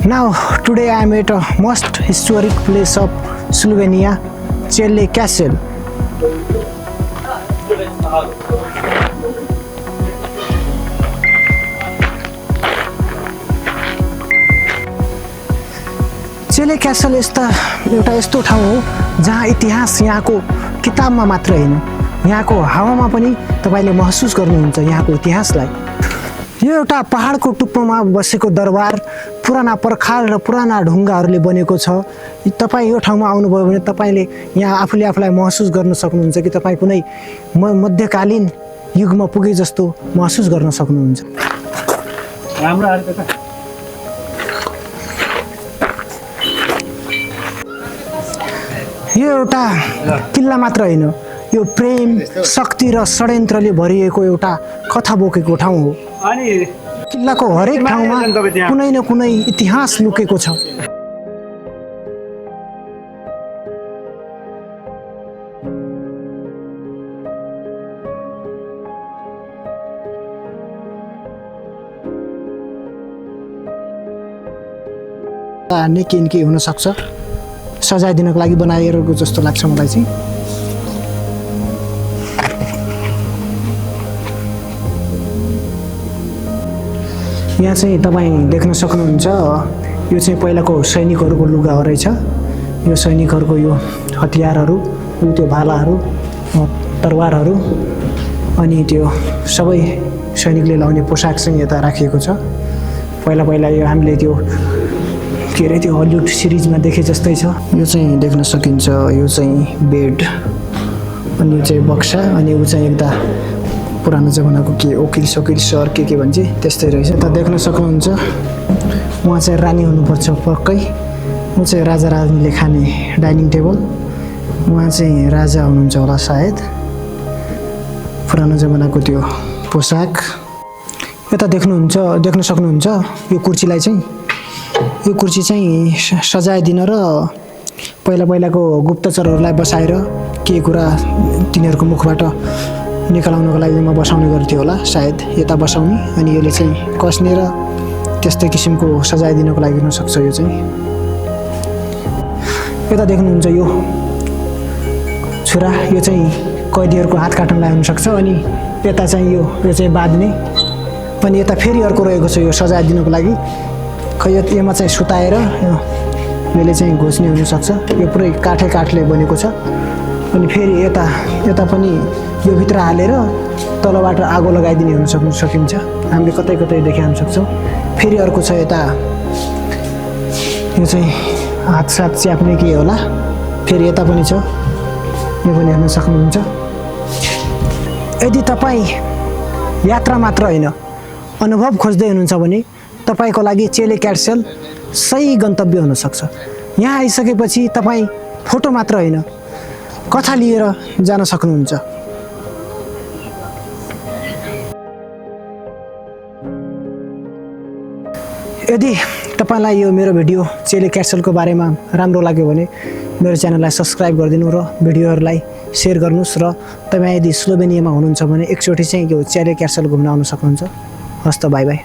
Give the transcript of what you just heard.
Now, today I am at a most historic place of Slovenia, Celle Castle. चेले Castle एउटा यस्तो ठाउँ हो जहाँ इतिहास यहाँको किताबमा मात्र हैन, यहाँको हावामा पनि तपाईले महसुस गर्नुहुन्छ यहाँको इतिहासलाई। यो एउटा पहाडको टुप्पोमा बसेको दरबार पुराना पर्खाल र पुराना ढुङ्गाहरूले बनेको छ। तपाईँ यो ठाउँमा आउनुभयो भने तपाईले यहाँ आफूले आफूलाई महसुस गर्न सक्नुहुन्छ कि तपाईँ कुनै मध्यकालीन युगमा पुगे जस्तो महसुस गर्न सक्नुहुन्छ। राम्रो आर्को त यो एउटा किल्ला मात्र हैन, यो प्रेम, शक्ति र षड्यन्त्रले भरिएको एउटा कथा बोकेको ठाउँ हो। अनि किल्लाको हरेक ठाउँमा कुनै न कुनै इतिहास लुकेको छ। के हुन सक्छ, सजाय दिनको लागि बनाएको जस्तो लाग्छ मलाई चाहिँ। यहाँ चाहिँ तपाईँ देख्न सक्नुहुन्छ यो चाहिँ पहिलाको सैनिकहरूको लुगा हो रहेछ। यो सैनिकहरूको यो हतियारहरू, त्यो भालाहरू, तरवारहरू अनि त्यो सबै सैनिकले लाउने पोसाक चाहिँ यता राखिएको छ। पहिला यो हामीले त्यो के अरे त्यो हलिउड सिरिजमा देखे जस्तै छ। यो चाहिँ देख्न सकिन्छ, यो चाहिँ बेड अनि यो चाहिँ बक्सा अनि ऊ चाहिँ एउटा पुरानो जमानाको के ओकिल सर के भन्छ त्यस्तै रहेछ। त देख्न सक्नुहुन्छ उहाँ चाहिँ रानी हुनुपर्छ पक्कै। ऊ चाहिँ राजा रानीले खाने डाइनिङ टेबल, उहाँ चाहिँ राजा हुनुहुन्छ होला सायद। पुरानो जमानाको त्यो पोसाक यता देख्न सक्नुहुन्छ। यो कुर्सीलाई चाहिँ यो कुर्सी चाहिँ सजाय दिन र पहिलाको गुप्तचरहरूलाई बसाएर के कुरा तिनीहरूको मुखबाट निकाल्नको लागि बसाउने गर्थ्यो होला सायद, यता बसाउने अनि यसले चाहिँ कस्ने र त्यस्तै किसिमको सजाय दिनको लागि हुन सक्छ। यो चाहिँ यता देख्नुहुन्छ यो छुरा, यो चाहिँ कैदीहरूको हात काट्नलाई हुन सक्छ। अनि यता चाहिँ यो चाहिँ बाँध्ने, अनि यता फेरि अर्को रहेको छ यो सजाय दिनको लागि। खै यसमा चाहिँ सुताएर यसले चाहिँ घोच्ने हुनसक्छ। यो पुरै काठले बनेको छ। अनि फेरि यता पनि यो भित्र हालेर तलबाट आगो लगाइदिने हुन सकिन्छ। हामीले कतै देखाउन सक्छौँ। फेरि अर्को छ यता, यो चाहिँ हातसात च्याप्ने के होला। फेरि यता पनि छ, यो पनि हेर्न सक्नुहुन्छ। यदि तपाईँ यात्रा मात्र होइन अनुभव खोज्दै हुनुहुन्छ भने तपाईको लागि चेले क्यासल सही गन्तव्य हुन सक्छ। यहाँ आइसकेपछि तपाईँ फोटो मात्र होइन कथा लिएर जान सक्नुहुन्छ। यदि तपाईलाई यो मेरो भिडियो चेले क्यासलको बारेमा राम्रो लाग्यो भने मेरो च्यानललाई सब्स्क्राइब गरिदिनु र भिडियोहरूलाई सेयर गर्नुहोस्। र तपाईँ यदि स्लोभेनियामा हुनुहुन्छ भने एकचोटि चाहिँ यो चेले क्यासल घुम्न आउन सक्नुहुन्छ। हस्त, बाई बाई।